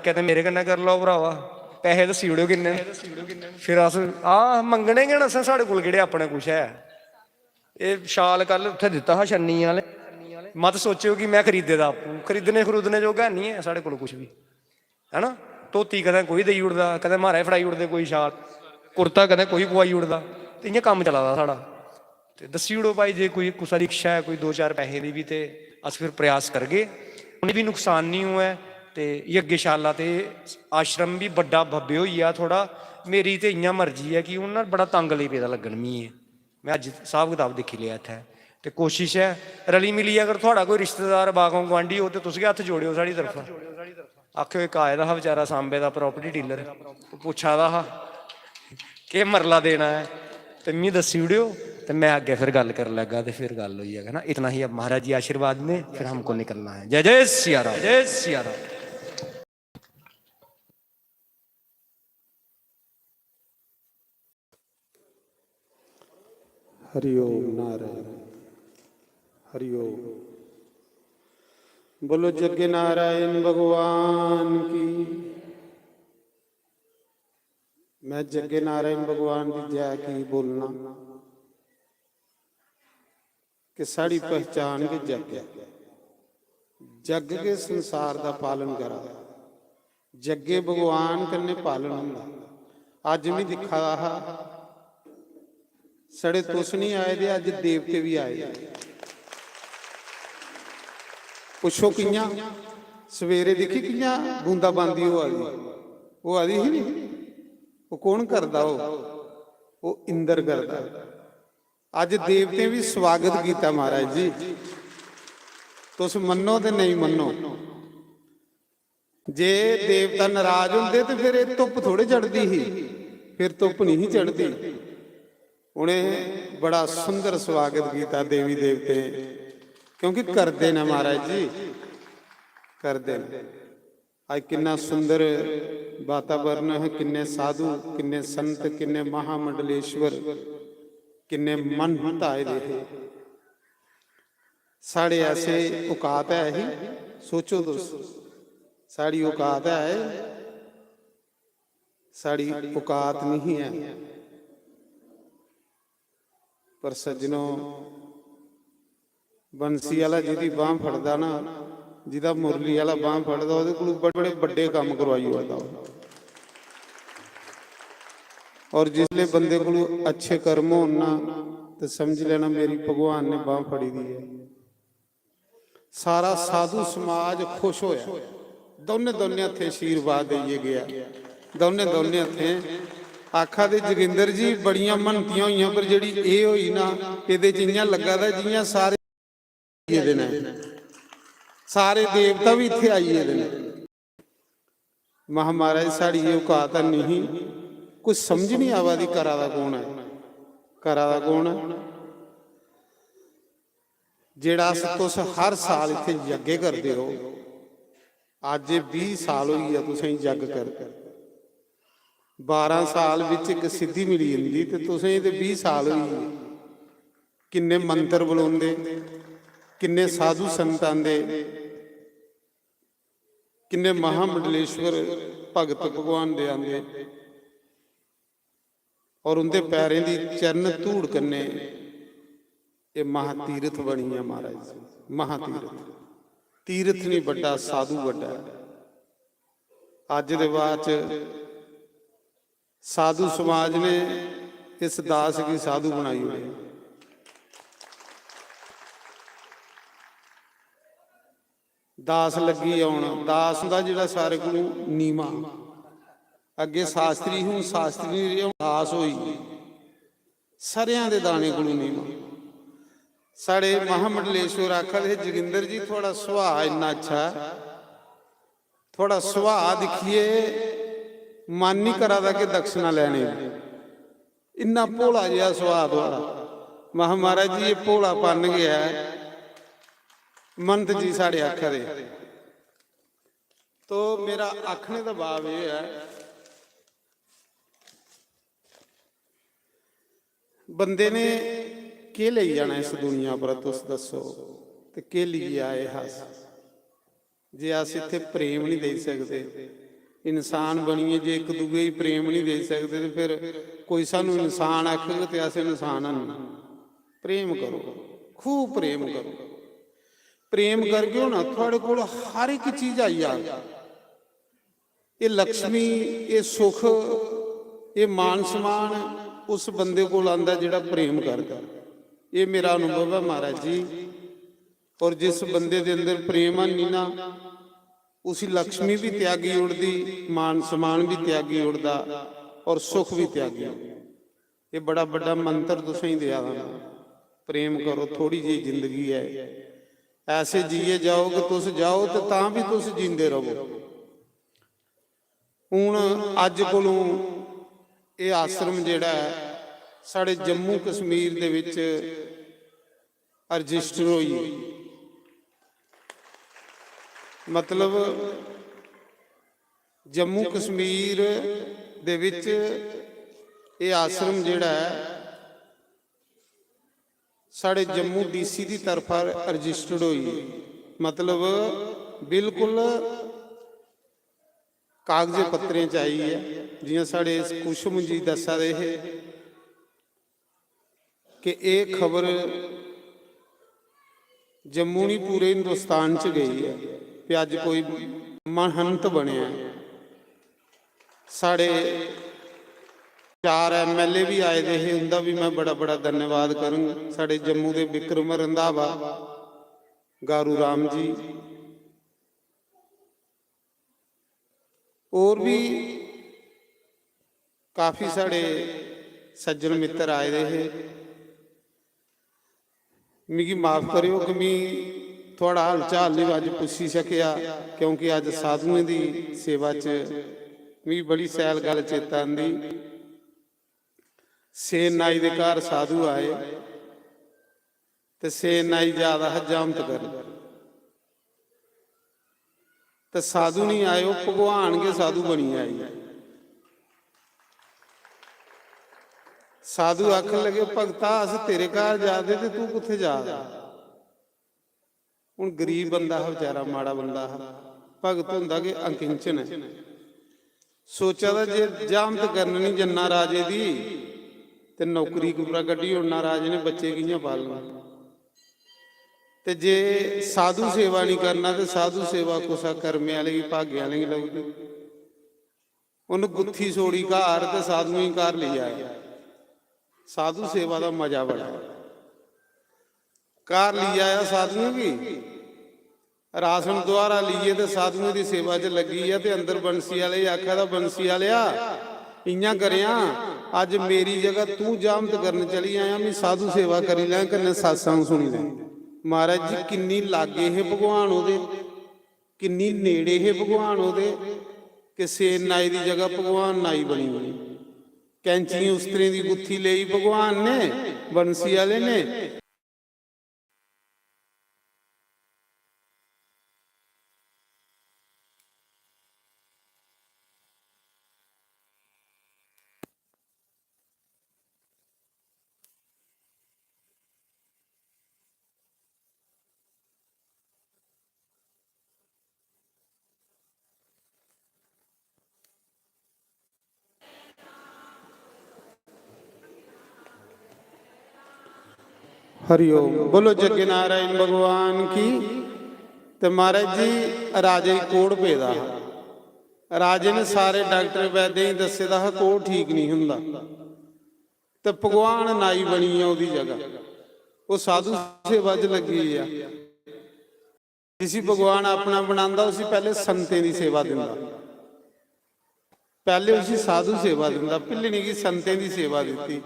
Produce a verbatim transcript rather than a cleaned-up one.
कहते मेरे कन्नै कर लो भरावा, पैसे दस्सी ओड़ो किन्ने न। फिर अस, आ, मंगने गै न असें, साढ़े कोल केह्ड़े अपने कुछ ऐ। एह् शाल कल उत्थै दित्ता हा छन्नी आह्ले, मत सोचेओ कि में खरीदे दा आपूं, खरीदने खरूदने जोगा है निं ऐ साढ़े कोल कुछ बी, है ना। धोती कदें कोई देई ओड़दा, कदें म्हाराज फड़ाई ओड़दे कोई शाल, कुर्ता कदें कोई पुआई ओड़दा, ते इ'यां कम्म चला दा साढ़ा। ते दस्सी ओड़ो भाई, जे कोई कुसै दी इच्छा ऐ कोई दो चार पैसे दी बी, ते अस फिर प्रयास करगे, उ'नें बी नुकसान निं होऐ। ते यज्ञशाला ते आश्रम बी बड्डा भव्य होई गेआ थोह्ड़ा। मेरी ते इ'यां मर्जी ऐ कि हून ना बड़ा तंग लगी पेदा लग्गन मी एह्। में अज्ज स्हाब कताब दिक्खी लेआ इत्थै। ते कोशिश ऐ, रली मिलियै अगर थुआढ़ा कोई रिश्तेदार, बागों गुआंढी हो, ते तुस गै हत्थ जोड़ेओ साढ़ी तरफा। आखेओ, इक आए दा हा बेचारा सांबे दा property dealer, ओह् पुच्छा दा हा, "केह् मरला देना ऐ?" ते मी दस्सी ओड़ेओ, ते में अग्गें फिर गल्ल करी लैगा, ते फिर गल्ल होई जाग, है ना। इतना ही अब महाराज जी आशीर्वाद में, फिर हमको निकलना है। जय जय सिया राम, जय सिया राम। हरि ओम नारायण, हरि ओम। बोलो जग्गे नारायण भगवान की। मैं जग्गे नारायण भगवान की जय की बोलना कि साढ़ी पहचान गै जग ऐ। जग गै संसार दा पालन करा दा। जग्गे भगवान कन्नै पालन होंदा। अज्ज में दिक्खा दा हा, साढ़े तुस नहीं आए दे, अज्ज देवते भी आए दे। पुच्छो कि'यां? सवेरे दिक्खी कि'यां बूंदाबांदी होआ दी, होआ दी ही नी? ओह् कौन करदा? ओह्, ओह् इंद्र करदा। अज्ज देवतें भी स्वागत कीता महाराज जी। तुस मन्नो ते नेईं मन्नो, जे देवता नाराज होंदे ते फिर एह् धुप्प थोड़े चढ़दी ही, फिर धुप्प नहीं ही चढ़दी। उ'नें बड़ा सुंदर स्वागत कीता देवी देवतें, क्योंकि करदे न महाराज जी, करदे न। अज्ज किन्ना सुंदर वातावरण है, किन्ने साधु, किन्ने संत, किन्ने महामंडलेश्वर, किन्ने महंत आए दे हे। साढ़े ऐसे औकात है ही? सोचो तुस, साढ़ी औकात है? साढ़ी औकात नहीं है। पर सज्जनो, बंसी आह्ला जिदी बांह फड़दा ना, जिदा मुरली आह्ला बांह फड़दा, ओह्दे कोलू बड़े, बड़े बड्डे कम्म करवाई ओड़दा ओह्। और जिसले बंदे कोलू अच्छे कर्म होन ना, ते समझ लेना मेरी भगवान ने बांह फड़ी दी ऐ। सारा साधु समाज खुश होया। दौनें, दौनें हत्थें आशीर्वाद देइयै गेआ। दौनें, दौनें हत्थें आखा दे, "जोगिंदर जी, बड़ियां मनतियां होइयां, पर जेह्ड़ी एह् होई ना, एह्दे च इ'यां लग्गा दा जि'यां सारे आई गेदे न, सारे देवता बी इत्थै आई गेदे न।" महा महाराज, साढ़ी एह् औकात है नहीं, कुछ समझ नहीं आवा दी, करा दा कौन है, करा दा कौन है? जेह्ड़ा अस, तुस हर साल इत्थै यज्ञ करदे ओ, अज्ज एह् बीह् साल होई गेआ तुसें यज्ञ करदे। बारां साल बिच इक सिद्धि मिली जंदी ते तुसें ते बीह् साल होई गे। किन्ने मंत्र बलोंदे, किन्ने साधु संत आंदे, किन्ने महामंडलेश्वर भगत भगवान दे आंदे। और उंदे पैरें दी चरण धूड़ कन्नै एह् महातीरथ बनी गेआ महाराज जी, महातीरथ। तीरथ नहीं बड्डा, साधु बड्डा ऐ। अज्ज दे बाद च साधु समाज ने इस दास गी साधु बनाई ओड़ेआ। दास लग्गी औन, दास हुंदा जेह्ड़ा सारे कोलू नीमा। अग्गे शास्त्री, हून शास्त्री नहीं रेह्, हून दास होई गे। सरेआं दे दाने कोलू नीमा। साढ़े महामंडलेश्वर आखा दे हे, "जोगिंदर जी, थुआढ़ा सुभाऽ इन्ना अच्छा ऐ, थुआढ़ा सुभाऽ दिक्खियै मन निं करा दा कि दक्षिणा लैने दी।" इन्ना भोला जेहा सुभाऽ थुआढ़ा। महा महाराज जी, एह् भोलापन गै ऐ। मंत जी साढ़े आखा दे। तो मेरा आखने दा भाव एह् ऐ, बंदे ने केह् लेई जाना इस दुनिया पर, तुस दस्सो, ते केह् लेइयै आए हे अस? जे अस इत्थै प्रेम निं देई सकदे, इंसान बनियै जे इक दूए गी प्रेम नहीं देई सकदे, ते फिर कोई सानू इंसान आखग ते अस इंसान हन। प्रेम करो, खूब प्रेम करो। प्रेम करगे ओ ना, थुआड़े कोल हर इक चीज आई जाग। ये लक्ष्मी, ये सुख, ये मान सम्मान उस बंदे कोल आंदा जेड़ा प्रेम करदा। ये मेरा अनुभव है महाराज जी। और जिस बंदे दे अंदर प्रेम है नी ना, उसी लक्ष्मी भी त्यागी उड़दी, मान सम्मान भी त्यागी उड़दा और सुख भी त्यागी उड़दा। ये बड़ा बड़ा मंत्र तुसें देआ दा। प्रेम करो, थोड़ी जी जिंदगी है, ऐसे जिए जाओ कि तुस जाओ ते तां भी तुस जींदे रहो। हुन अज्ज कोलों एह् आश्रम जेह्ड़ा ऐ, साढ़े जम्मू कश्मीर दे विच रजिस्टर होई, मतलब जम्मू कश्मीर दे विच एह् आश्रम जेह्ड़ा ऐ, साढ़े जम्मू डीसी दी तरफा रजिस्टर्ड होई, मतलब बिल्कुल कागज पत्रें च आई ऐ। जियां साढ़े कुसुम जी दस्सा दे हे कि एह् खबर जम्मू नी, पूरे हिंदुस्तान च गई ऐ कि अज्ज कोई महंत बनेआ ऐ। साढ़े चार एमएलए भी आए दे हे, उंदा भी मैं बड़ा बड़ा धन्यवाद करंग। साढ़े जम्मू दे विक्रम रंधावा, गारू राम जी, और भी काफी साढ़े सज्जन मित्र आए दे हे। मिगी माफ करेओ कि मी थुआढ़ा हाल चाल निं अज्ज पुच्छी सकेआ, क्योंकि अज्ज साधुएं दी सेवा च मिगी बड़ी शैल गल्ल चेता आंदी। सेन नाई दे घर साधु आए ते सेन नाई जा दा हा जामत करन। ते साधु नहीं आए, ओह् भगवान गै साधु बनी आए। साधु आखन लगे, "भगता, अस तेरे घर जा दे ते तू कुत्थे जा दा?" हुन गरीब बंदा हा बेचारा, माड़ा बंदा हा। भगत हुंदा कि अकिंचन ऐ। सोचा दा जे जामत करन नहीं जन्ना राजे दी, ते नौकरी कोला कड्ढी ओड़ना राजे ने, बच्चे कि'यां पालने? ते जे साधु सेवा नहीं करना, ते साधु सेवा कुसै कर्मे आह्ले गी, भागे आह्ले गी लगदी। उन्न गुत्थी छोड़ी घर ते साधुएं गी घर लेई आया। साधु सेवा दा मजा बड़ा। घर लेई आया साधुएं गी, राशन द्वारा लेइयै ते साधुएं दी सेवा च लग्गी गेआ। ते अंदर बंसी आह्ले गी आखा दा, "बंसी आह्लेआ, इ'यां करेआं, अज्ज मेरी जगह तूं जामत करन चली आया, मी साधु सेवा करी लैं, कन्नै सत्संग सुनी लैं।" महाराज जी, किन्नी लागे हे भगवान ओह्दे, किन्नी नेड़े हे भगवान ओह्दे, कि सेन नाई दी जगह भगवान नाई बनी गे। कैंचियें उस्तरें दी गुत्थी लेई भगवान ने, बंसी आह्ले ने। हरिओम। बोलो जग्गे नारायण भगवान की। ते महाराज जी, राजे गी कोढ़ पेदा हा। राजे ने सारे डॉक्टर वैद्यें गी दस्से दा हा, कोढ़ ठीक नहीं हुंदा। ते भगवान नाई बनी गेआ ओह्दी जगह, ओह् साधु सेवा च लग्गी गेआ। जिसी भगवान अपना बनांदा, उसी पैह्ले संतें दी सेवा दिंदा, पैह्ले उसी साधु सेवा दिंदा। भिल्लनी गी संतें दी सेवा दित्ती।